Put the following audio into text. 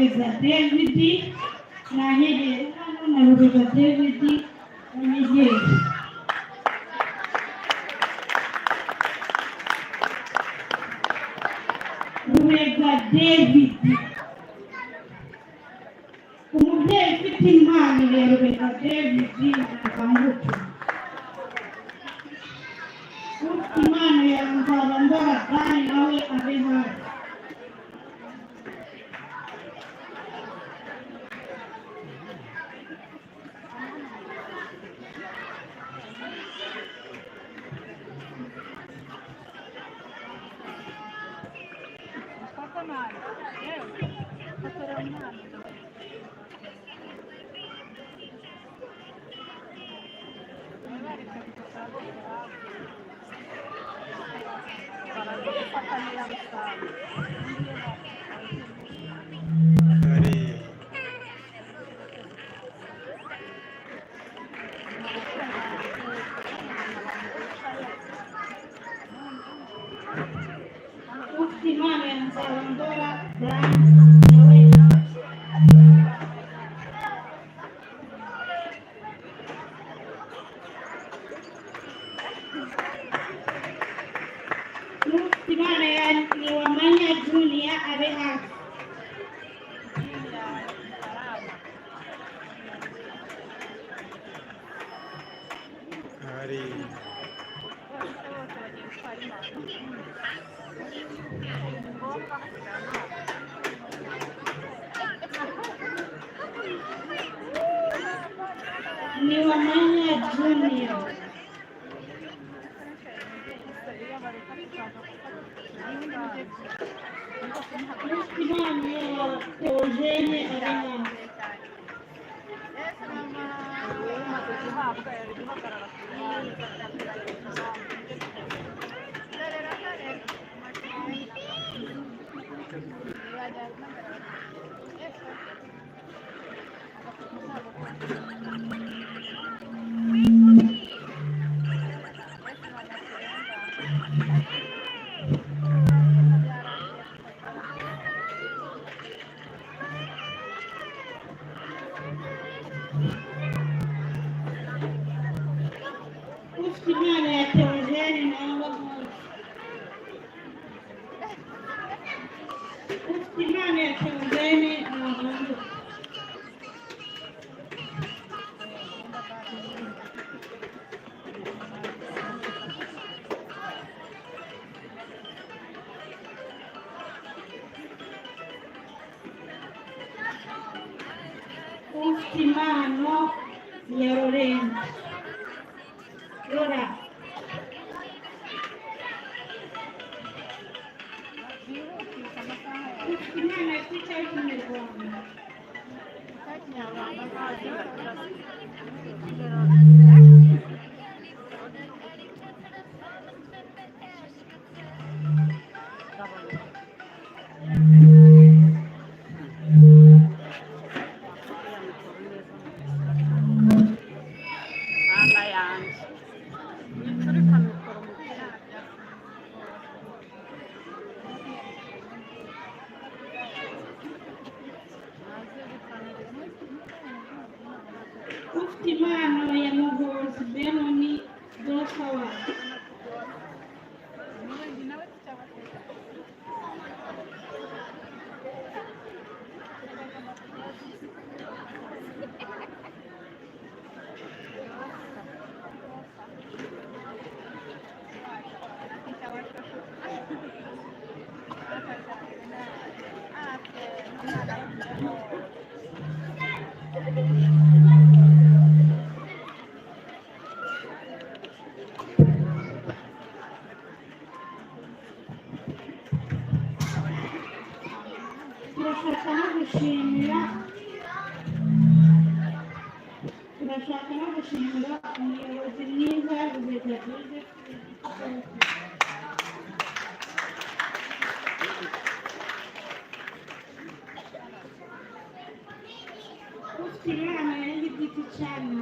Rubeza David nanyegere hano, na Rubeza David anyegere. Rubega David, umubyeyi ufite impano ya Rubega David akanguke. Ufite impano ya Nzabandora Dan nawe abe hafi. Hari. Ufite impano ya Nzabandora Dan nawe. Ufite impano ya Niwamanya Junior abe hafi. Hari. Niwamanya Junior. Ufite impano ya Theogene abe hafi. Ufite impano ya Theogene nawe hafi. Ufite impano ya Theogene nahanguke. Ufite impano ya Lorenzo Rora. Ufite impano ya Twitter y'Ikinyarwanda. Mana yanjye, wicurika mikoro mu. Ufite impano ya Muhozi Benoni Dosawa. Turashaka no gushimira, turashaka no gushimira umuyobozi mwiza Rubega Joseph. Ufite impano ya Giti cyane.